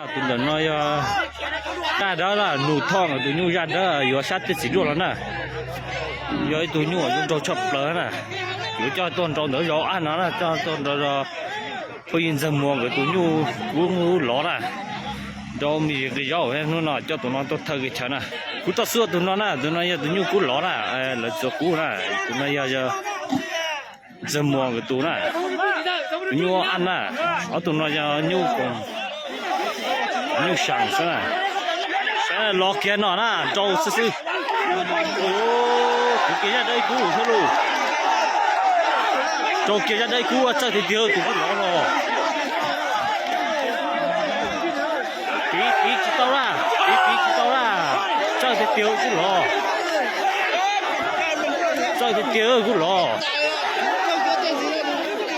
Tus ntawm no yog zaj dawb na, Nus Thoj nkawd tus nyuj zaj dawb yuav sab tej txiv duaj los na. Yog ib tug nyuj uas zoo nraug tshaj plaws na. Yuav coj tuaj nrau ntawd zaum ab no na, coj tuaj nrau phooj ywg Ntxawg Muas nkawd tus nyuj kub lov na. Nrau me ntsis nqi zaub, hnub no coj tus no tuaj thawj kev chaw na. Kuv toj xub tus no na, tus no yog tus nyuj kub lov na, lawv txua kub na. Tus no yog Ntxawg Muas nkawd tus na, tus nyuj ab na. Ob tug no yog nyuj koom, nyuj sam xwb na. Lov kiag no na, nrau xwb xwb. Kuv kiag zaj dawb ib kub thiab lauj. Nrau kiag zaj dawb ib kub, txawj tiag tiag tus kub lov no. Piv piv tsis tau na, piv piv tsis tau na. Txawj tiag tiag kub lov. Txawj tiag tiag kub lov.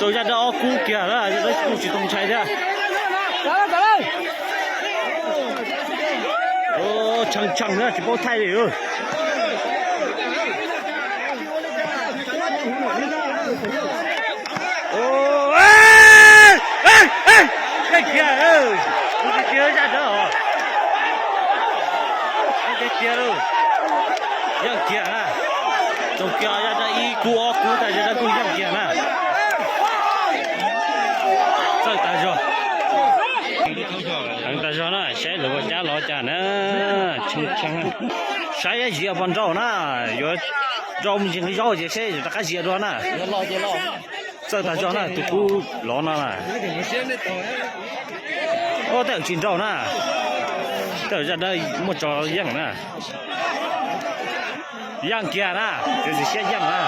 Rau zaj dawb ob kub kiag na, zaj dawb kub tsis tau ntshai thiab. Tshee tshee thiab tsis paub thaij li. Yeej kiag, kuv tiag tiag zaj dawb os. Yeej tiag tiag lauj. Yeej kiag na. Txaus kiag zaj dawb ib kub ob kub tas zaj dawb kuj yeej kiag na. Txawj tas zog. Heev tas zog na, saib lawv ua cab lov cas na. Tshee tshee. Saib zias puas nrau na, yuav nrau me ntsis nqi zaub ces saib rov qab zias dua na. Txawj tas zog na, tus kub lov no na. Ob, tej tsis nrau na. Tej zaj dawb muaj tso yeej na. Yeej kiag na, txiav txim siab yeej na.